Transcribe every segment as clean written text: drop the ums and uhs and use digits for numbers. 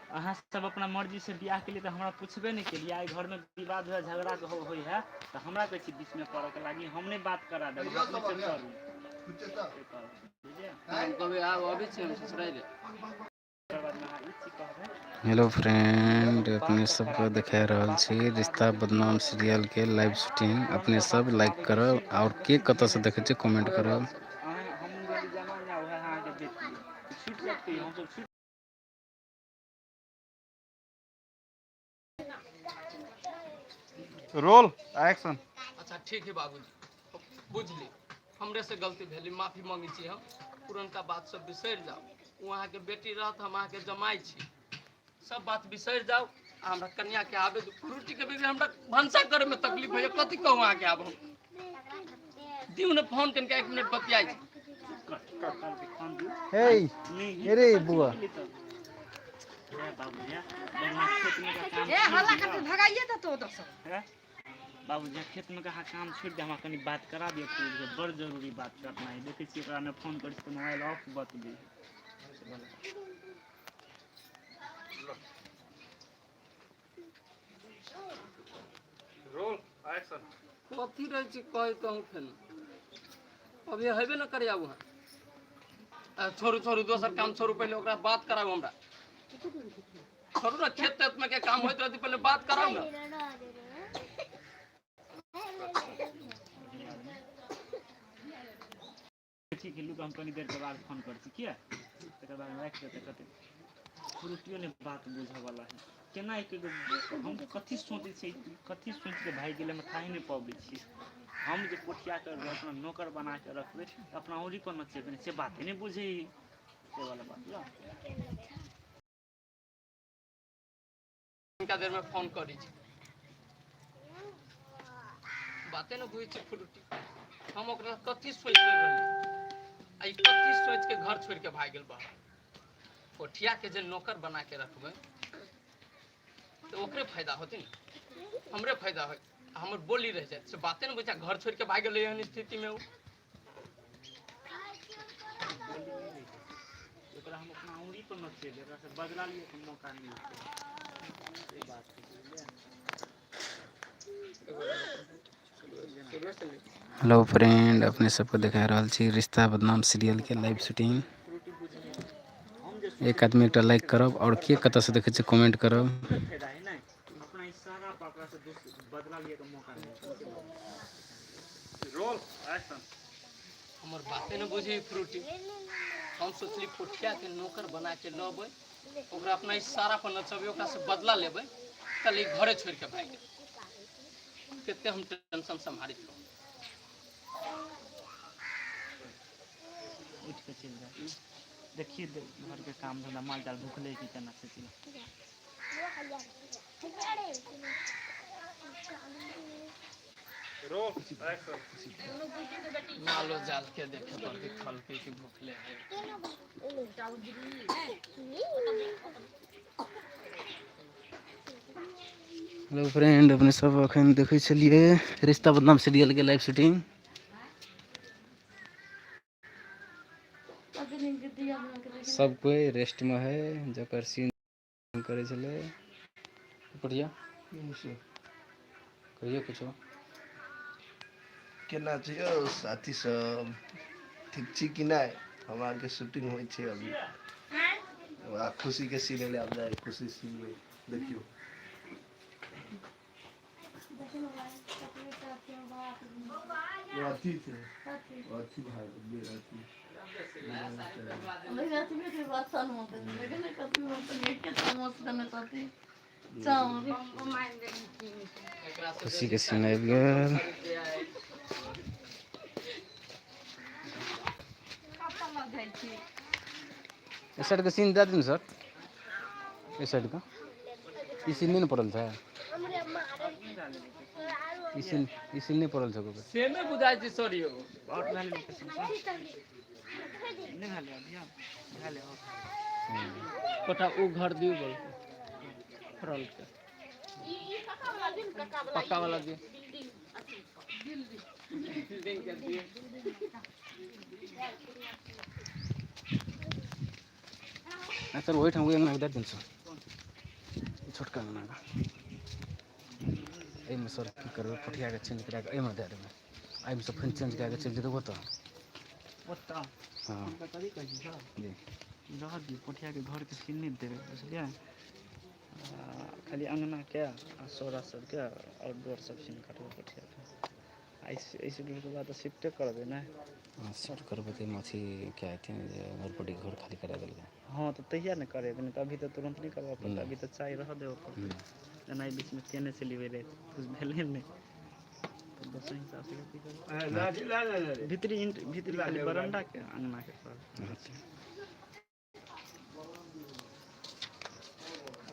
अहाँ सब अपना मर्जी से बियाह केलियै तऽ हमरा पुछबे नहि केलियै। आइ घरमे विवाद हुए, झगड़ा होइ है तऽ हमरा कहै छी बीचमे पड़ऽके लागी, हम नहि बात करा देब, अहाँ अपने से करू। से करब, बुझलियै? हम कहबै आब अबै छी हम ससुरारि। तकर बादमे अहाँ ई चीज कहबै। हेलो फ्रेंड, अपने बात तऽ करा सबके देब, देखा रहल बात छी तऽ करा रिश्ता देब लेकिन बदनाम सीरियल के लाइव शूटिंग। तुरन्त अपने बात सब लाइक आबै छै करब से और देखै के छियै कतऽ से बुझै देखै छी कमेंट होबे करब। रहल छै। अहाँ हम रहली जमाइन आ उएह अहाँके बेटी छुटि जायत, कहियो हमसभ छुटि रोल एक्शन। अच्छा ठीक है बाबूजी, बुझली हमरे से गलती भेली, माफी मांगै छी हम। पुरनका बात सब बिसरि जाउ। ओ अहाँके बेटी रहत, हम अहाँके जमाइ छी। सब बात बिसरि जाउ आ हमरा कन्याके आबे दू। रोटीके बेबी हमरा भनसा करैमे तकलीफ होइए, कथी कहू अहाँके आब हम। दियौ ने फोन कनिका, एक मिनट बतियाइ छी। फोन दियौ। हे नहि अरे बुआ तऽ बाबू बढ़िआँ खेतमे का काम ए छोड़ि हल्ला दिअ। करते भगाइए देतौ ओतऽसँ। हैं? बाबू जे खेतमे के अहाँ काम छोड़ि दिअ, हमरा कनि बात करा दिअ प्लीज, बड़ जरूरी बात करना है। देखै छियै ओकरा फोन करै छी तऽ मोबाइल ऑफ बतबै है। Roll action. कथी रहै छी कहै कहूँ फेन अभी हेबे न करे आब वहाँ। छोड़ू छोड़ू, दोसर काम छोड़ू, पहिले ओकरा बात कराउ हमरा। छोड़ू ने, खेत तेत में के काम होइत रहतै, पहिले बात कराउ ने। ठीक है, लुक हम कनी देरके बाद फोन करै छी, किया तकर बाद राखि देतै। कते फ्रूटियो नहि बात बुझऽवला है, केना एक एगो हम कथी सोचै छियै, कथी सोचिके भागि गेलै, हम थाहे नहि पबै छियै। हम जे पोठिया कऽ अपना नौकर बना कऽ रखबै तऽ अपना औरी पर नचेबै ने, से बाते नहि बुझै से वाला बात ल। कनिका देर में फोन करै छी। बाते ने बुझै छै फ्रूटी। हम ओकरा कथी सोचि रहली आ ई कथी सोचि के घर छोड़ि के भागि गेल बाहर। कोठिया के जे नौकर बना के रखबै तऽ ओकरे फायदा होतै ने, हमरे फायदा होत, हमर बोली रहि जायत। से बाते ने बुझै, घर छोड़ि के भागि गेलै एहन स्थितिमे ओ। बोली नहि रहै छै ओकरा, हम अपना उंगली पर नचेबै, ओकरा से बदला लिअ के मौका मिलतै, से बात छै, बुझलियै? हेलो फ्रेंड, अपने सबके देखा रहल छी रिश्ता बदनाम सीरियल के लाइव शूटिंग। फ्रूटी बुझै हम जे एक सोचै आदमी छियै एकटा लाइक करब और के कतऽ से देखै छी कमेंट करब। हमरे फायदा है ने, अपना इशारा पर ओकरा से बदला लिअ के मौका मिलतै, से बात। Roll action. हमर बाते ने बुझै फ्रूटी। हम सोचली पोठिया के नौकर बना के लबै, ओकरा अपना इशारा पर नचबै, ओकरा से बदला लेबै, कल ई घरे छोड़ि के भागि गेल। कते हम टेंशन सम्हारि छौ। उठि कऽ चलि जाउ, देखिए घरके काम धन्धा, माल जाल भुखले की केना से चीज। Roll action. मालो जाल के देखे पड़तै, खलकै कि भुखले है। हेलो फ्रेंड, अपने सब अखन देखै छलियै रिश्ता बदनाम सीरियल के लाइव शूटिंग। सब कोई रेस्ट में है, जकर सीन करै छलै। बढ़िया, कहियो कुछो। केना छी यौ साथी सब, ठीक छी कि नहि? हमरा आरके शूटिंग होइ छै अभी। आ खुशी के सीन एलै, आब जाइ खुशी सीन मे देखियौ। अथी छै, अथी भाई अथी। एकरा से खुशी के सीन आबि गेल। एहि साइड के सीन दए दियौ सर, एहि साइड के ई सीन नहि ने पड़ल छै, ई सीन, ई सीन नहि पड़ल छै ओकर। सेमे बुझाइ छै सर यौ। आउट भए गेलै लोकेशन से? नहि भेलै अभी, आब भेलै आउट। कोठा ओ घर दियौ, बोल फ्रंट के पक्का वाला दियौ, बिल्डिंग के दियौ। सर, ओहिठाम ओहि अङ्गनाके दए दियौ सर। छोटका अंगना के। एहिमे सर की करबै, पोठियाके चेंज करा कऽ एहिमे दए देबै, एहिमे सँ फेर चेंज कए कऽ चलि जेतै ओतऽ। ओतऽ। हँ। हुनका कथी कहै छी सर? जी। रह दियौ, पोठियाके घरके सीन नहि देबै, बुझलियै? खाली अङ्गनाके आ सौरा सबके आओर डोर सब सीन कटबै पोठियाके। एहि डोरके बाद तऽ शिफ्टे करबै ने। हँ, शिफ्ट करबै तऽ एहिमे अथी क्या हेतै जे घरपट्टीके घर खाली करा देलकै। हँ, तऽ तहिया ने करेबै, नहि तऽ अभी तऽ तुरन्त नहि करबऽ पड़तै। नहि। अभी तऽ चाय रहऽ देबऽ पड़तै। एना एहि बीचमे केने चलि रहै, कुछ भेलै नहि, तऽ दोसर हिसाबसँ की करबै। भीतरी भीतरी खाली बरंडाके अङ्गनाके करब।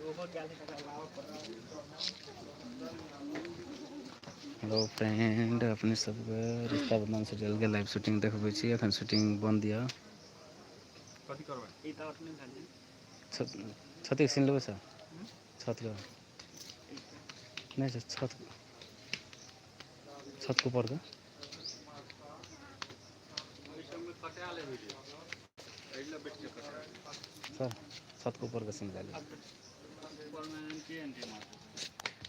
ओहो गेल है, तकरा लाबऽ पड़तै। हेलो फ्रेंड, अपने सबके रिश्ता बदनाम सीरियलके लाइव शूटिंग देखबै छी। एखन शूटिंग बन्द यऽ। कथी करबै? ई तऽ अपने भए गेल। छत, छतके सीन लेबै सर? छतके नहि सर, छत, छतके ऊपरके। एहि सबमे कटा ले वीडियो, एहि लए बैठ के कटा। सर, छतके ऊपरके सीन लए लेबै। ऊपरमे एंट्री एंट्री मारतै।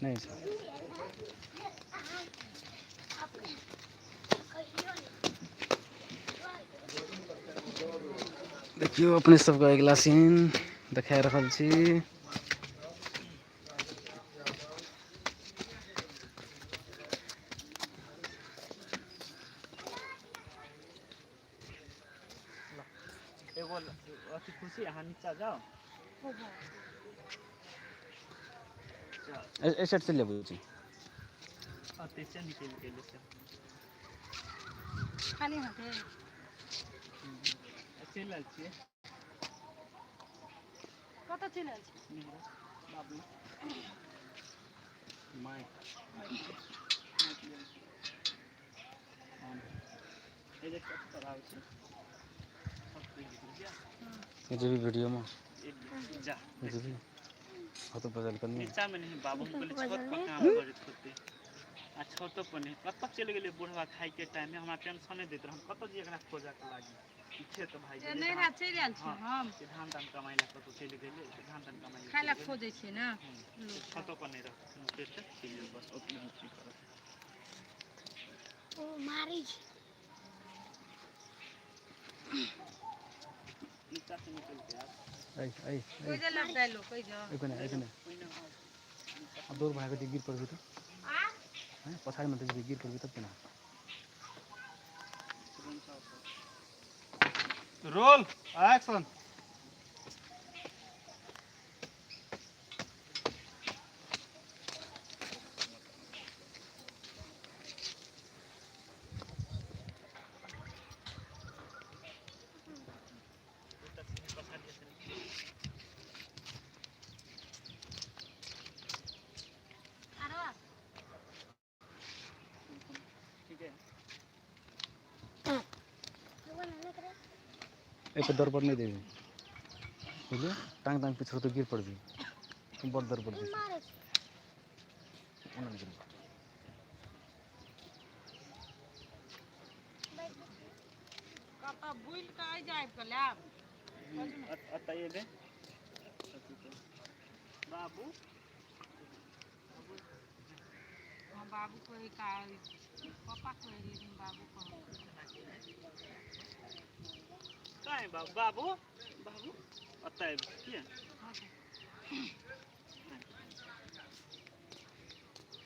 नहि सर। देखियौ, अपने सबके अगिला सीन देखा रहल छी। एगो अथी खुशी, अहाँ नीचा जाउ। एहि साइड चलि जाबू जी। अते से निकलि गेलै से। खाली हाथे? चलि आयल छियै। कतऽ चलि आयल छी? बाबू। माइक। एहि जे कथी पर आबै छै? जेबी वीडियोमे? जा। जेबी हतो बदल कनी। नीचा में नहीं बाबू, हम कहलियै छत पर काम करैत होतै, आ छतो पर नहि। कतऽ चलि गेलै बुढ़वा? खाइके टाइममे हमरा टेंशने दैत रहै। हम कतऽ जइयै एकरा खोजऽ के लागी? ई खेत भागि गेलै। नैहरा चलि आयल छी हम। से धान तान कमाइ लए कतौ चलि गेलै, से धान तान कमाइ लए खाय लए चलि गेलै। खोजै छियै ने। छतो पर नहि रहतै, उतरि कऽ चलि जाउ, बस ओतने हम की करब। ओ मारै छै। नीचा से निकलि के आब। ऐ ऐ। कोइ जे लपटाइलो कोइ जो। एक नहि, एक नहि। ओहिना। अब दौड़ भागै गिर पड़बी तऽ। हैं, पछाड़ीमे तऽ जेबी, गिर पड़बी तब केना? Roll action. आरो। ठीक है। एहि पर दौड़ पर नहि देबी, बुझलियै? टांग तांग पिछड़ तऽ गिर पड़बी, बड़ दौड़ पर दै छै। मारै छै। ओना नहि गिरबी। कतऽ बुलि कऽ आइ जायब कऽ लायब। एतऽ एबै बाबू। हाँ, बाबू कहै का, पापा कहै, लेकिन बाबू कहै। कहाँ बाबू? बाबू, बाबू, एतऽ एबै किया?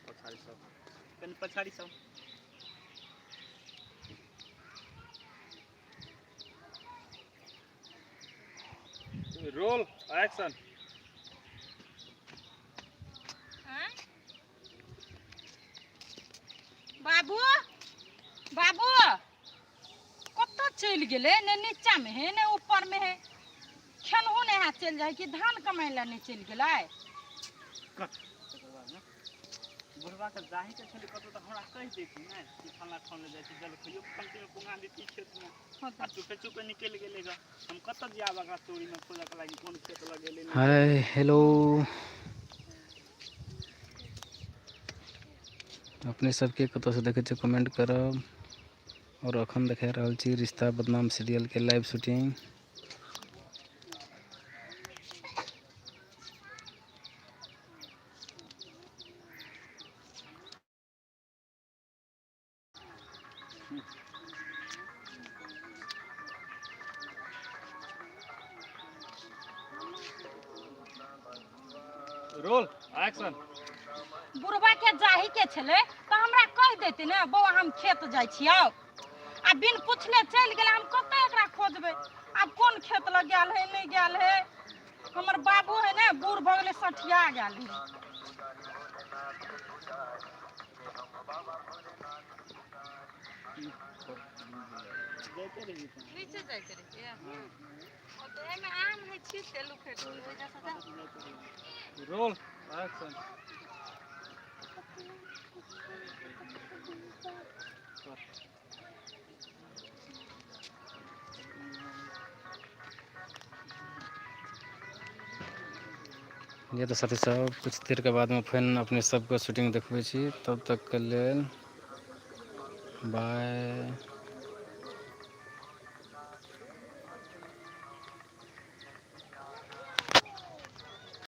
पछाड़ी सब। कनि पछाड़ी सब। Roll action. आँय? बाबू, बाबू, कतऽ चलि गेलै? ने नीचामे है ने ऊपरमे है, खेलहु नहि हाथ चलि जाइ कि धान कमाइ लए नहि चलि गेलै? कट। तकर बाद ने बुढ़बाके जाहीके छलै कतौ तऽ हमरा कहि देती ने कि फल्लाँ ठाम लए जाइ छी, जलखैयो कमतीमे पुंगा देती खेतमे। आ चुपे चुपे निकलि गेलै ग। हम कतऽ जायब एकरा चोरीमे खोजऽके लागि? कोन खेत लगेलै नहि? हाय हेलो, अपने सबके कतऽसँ देखै छियै, कमेंट करब। आओर अखन देखा रहल छी रिश्ता बदनाम सीरियलके लाइव शूटिंग। Roll action. बुढ़वा के जाही के छलै तऽ हमरा कहि देते ने, बौआ हम खेत जाइ छियौ। आ बिन पुछले चलि गेलै, हम कतऽ एकरा खोजबै? आब कोन खेत लग गेल है, नहि गेल है। हमर बाबू है ने, बूढ़ भऽ गेलै, सठिया गेल है। नीचे जाइके रहियै। ओतऽ एहिमे आम होइ छी, तेलू फेट ओहि जैसा जा। Roll action. जे तऽ साथी सब, कुछ देरके बादमे फेर अपने सबके शूटिंग देखबै छी। तब तकके लेल बाय।